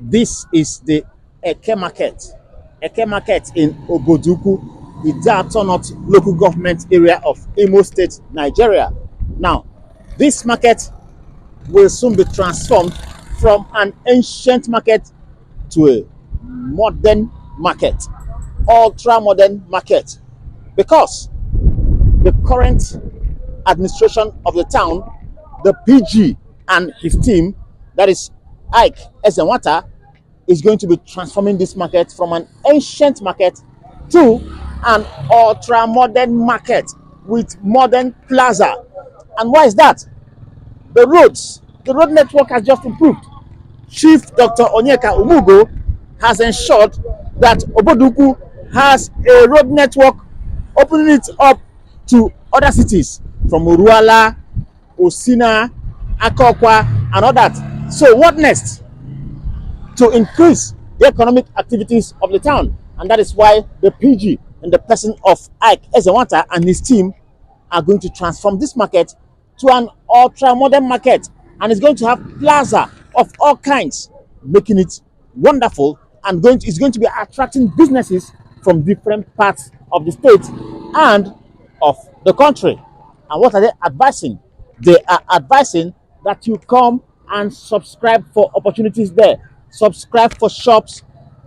This is the Eke Market. Eke Market in Obodoukwu, the Datonot local government area of Imo State, Nigeria. Now, this market will soon be transformed from an ancient market to a modern market, ultra modern market, because the current administration of the town, the PG and his team, that is Ike Ezenwata, is going to be transforming this market from an ancient market to an ultra modern market with modern plaza. And why is that? The road network has just improved. Chief Dr. Onyeka Umugo has ensured that Obodoukwu has a road network, opening it up to other cities from Uruala, Osina, Akokwa, and all that. So, what next? To increase the economic activities of the town. And that is why the PG, in the person of Ike Ezewanta and his team, are going to transform this market to an ultra modern market. And it's going to have plaza of all kinds, making it wonderful, and it's going to be attracting businesses from different parts of the state and of the country. And what are they advising? They are advising that you come and subscribe for opportunities there, subscribe for shops,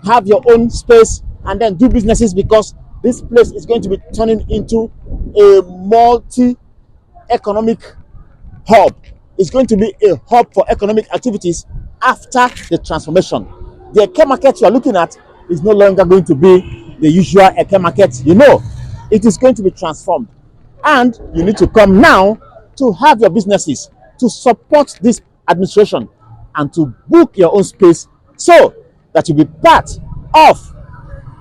have your own space, and then do businesses, because this place is going to be turning into a multi economic hub. It's going to be a hub for economic activities after the transformation. The Eke market you are looking at is no longer going to be the usual Eke market. It is going to be transformed. And you need to come now to have your businesses, to support this administration, and to book your own space so that you'll be part of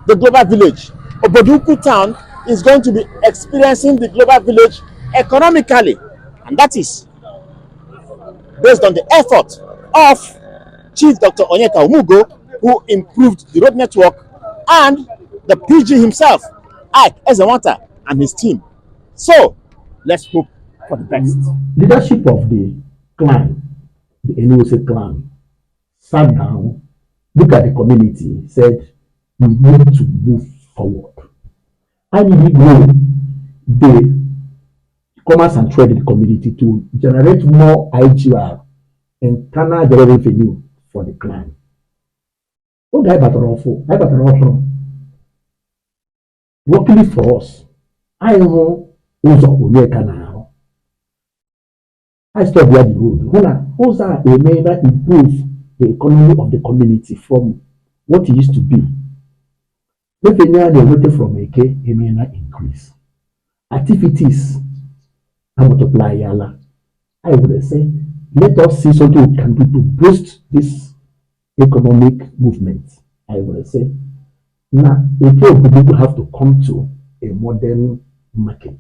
the global village. Obodoukwu town is going to be experiencing the global village economically, and that is based on the effort of Chief Dr. Onyeka Umugo, who improved the road network, and the PG himself, Ike Ezewanta, and his team. So, let's hope for the best. Leadership of the clan, the Enuose clan, sat down, looked at the community, said, we need to move forward. And we grow the commerce and trade in the community to generate more IGR, internal general revenue for the clan. Luckily for us, I know I stopped where the road. Oza Emena improve the economy of the community from what it used to be. Revenue they waited from Eke Emena increase. Activities and multiply yala. I would say, let us see something we can do to boost this economic movement. I would say, now people have to come to a modern market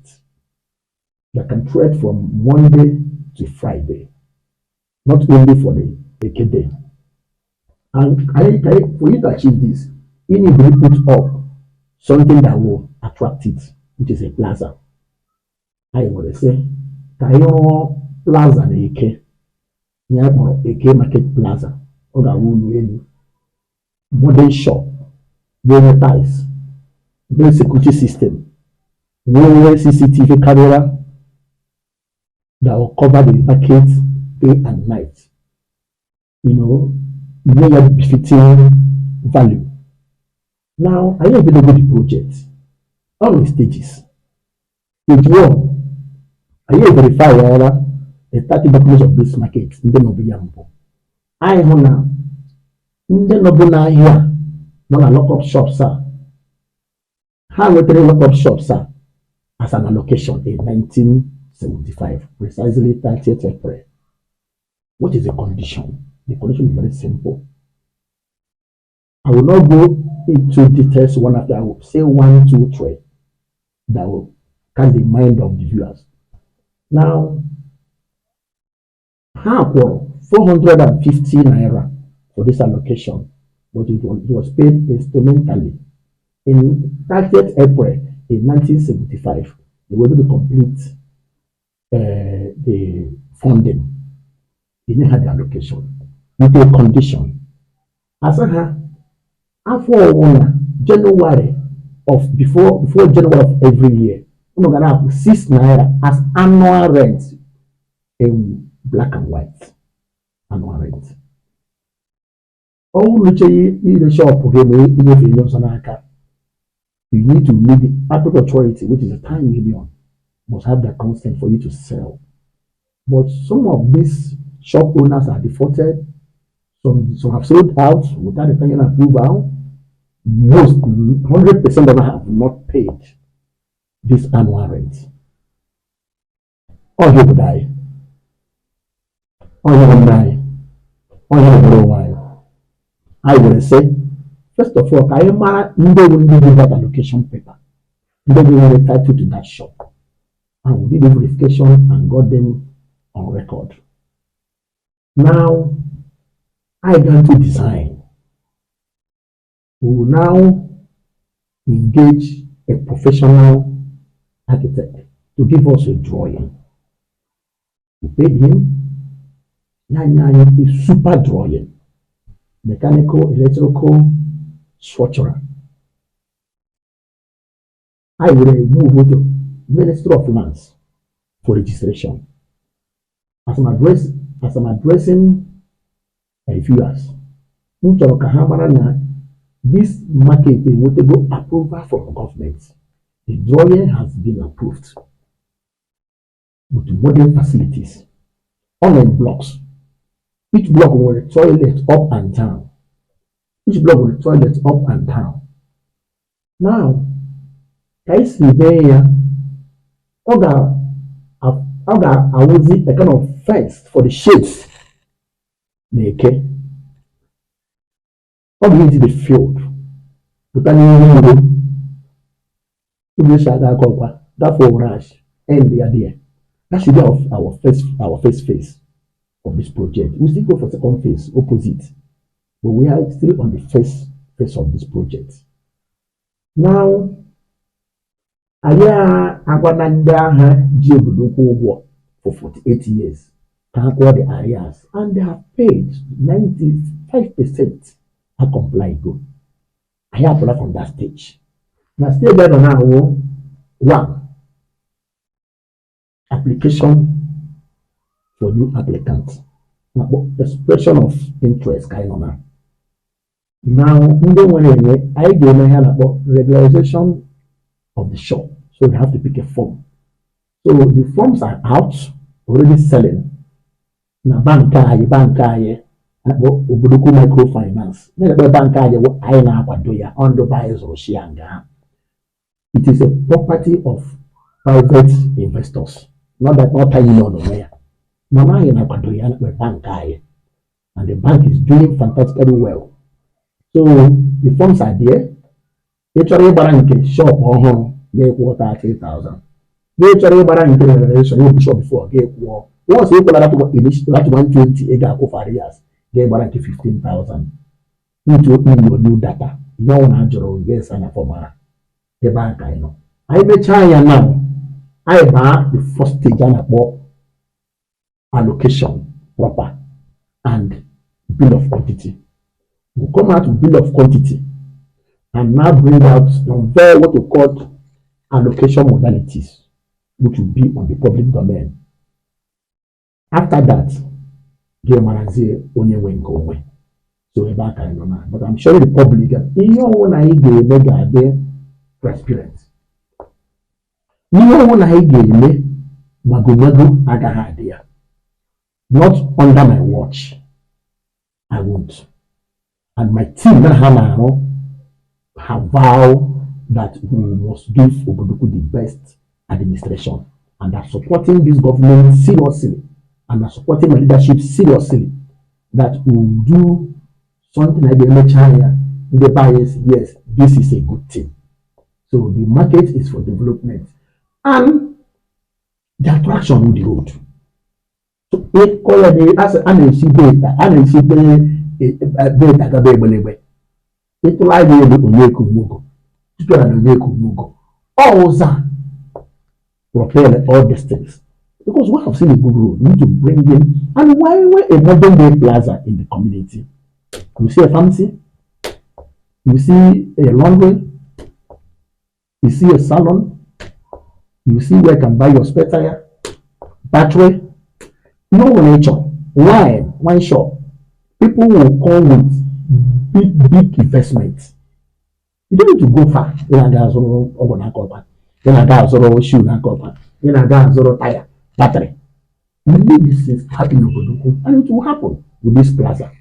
that can trade from Monday to Friday, not only for the Eke day. And for you to achieve this, you need to put up something that will attract it, which is a plaza. I would say, Tayo Plaza na Eke, Eke Market Plaza, or the modern shop, very ties, very security system, very CCTV camera that will cover the market day and night. Very befitting value. Now, I have been over the project. All the stages. Stage one, I have verify the 30 documents of this market in the Nobiambo. I honor in the Nobuna here, not a lock up shop, sir. How we lock up shop, sir, as an allocation in 1975, precisely 30th April. What is the condition? The condition is very simple. I will not go into details one after. I will say 1, 2, 3 that will catch the mind of the viewers. Now, half 450 naira for this allocation, but it was paid instrumentally. In 30th April in 1975, they were able to complete the funding. They didn't have the allocation with a condition. Asaha, after January of before January of every year, we're gonna have 6 naira as annual rent in black and white. Annual rent. All which in the shop game you need to meet the adequate authority, which is a time union, must have the consent for you to sell. But some of these shop owners are defaulted, some have sold out without the pension approval. Most 100% of them have not paid this annual rent. Or you will die. Or you will die. Or you will go. I will say, first of all, I am will give that allocation paper. They will entitled to that shop. And we did the verification and got them on record. Now, I began to design. We will now engage a professional architect to give us a drawing. We paid him a super drawing, mechanical, electrical, structural. I will move to Ministry of Finance for registration. As I'm addressing my viewers, this market is what they go approval from government. The drawing has been approved with modern facilities, online blocks. Each block will have toilet up and down. Each block will have toilet up and down. Now, I see there, I will see a kind of fence for the shades. Okay. Come into the field. That for rush and the idea. That should be our first phase of this project. We still go for second phase, opposite. But we are still on the first phase of this project. Now, Obodoukwu for 48 years. Can call the areas and they have paid 95% are compliant. Go. I have to from that stage. Now still there now one application for new applicants. Now, expression of interest kind of now. Now, I give about regularization of the shop. So they have to pick a form. So the forms are out, already selling. Now, bank Obodoukwu microfinance. It is a property of private investors. Not tiny nowhere. Mama in bank and the bank is doing fantastically well. So the funds are there. Actually, bank shop or get water 3,000. Actually, bank you shop before get water. Once you that 120 years, get back 15,000. Need to open your new data. No natural yes and for the bank I know. I may try now. I buy the first stage and about allocation proper and bill of quantity. We come out with bill of quantity and now bring out what we call allocation modalities, which will be on the public domain. After that, only when go away. So back I know now. But I'm sure the public, when I get the transparent. When I get mago idea. Not under my watch. I won't. And my team now have vowed that we must give Obodoukwu the best administration and are supporting this government seriously. And are supporting my leadership seriously, that we will do something like the China, the buyers, yes, this is a good thing. So the market is for development and the attraction on the road. So it call as an see data, and see data. It like the Mugo. All that propel all these things. Because we have seen a good road, we need to bring in, and why a modern day plaza in the community? You see a pharmacy, you see a laundry, you see a salon, you see where you can buy your spare tire, battery, no nature, wine shop. People will come with big investments. You don't need to go far. Then I got zero over copper. Then I got zero shoe and copper. Then I got zero tire, battery. You need this is happening in Obodoukwu, and it will happen with this plaza.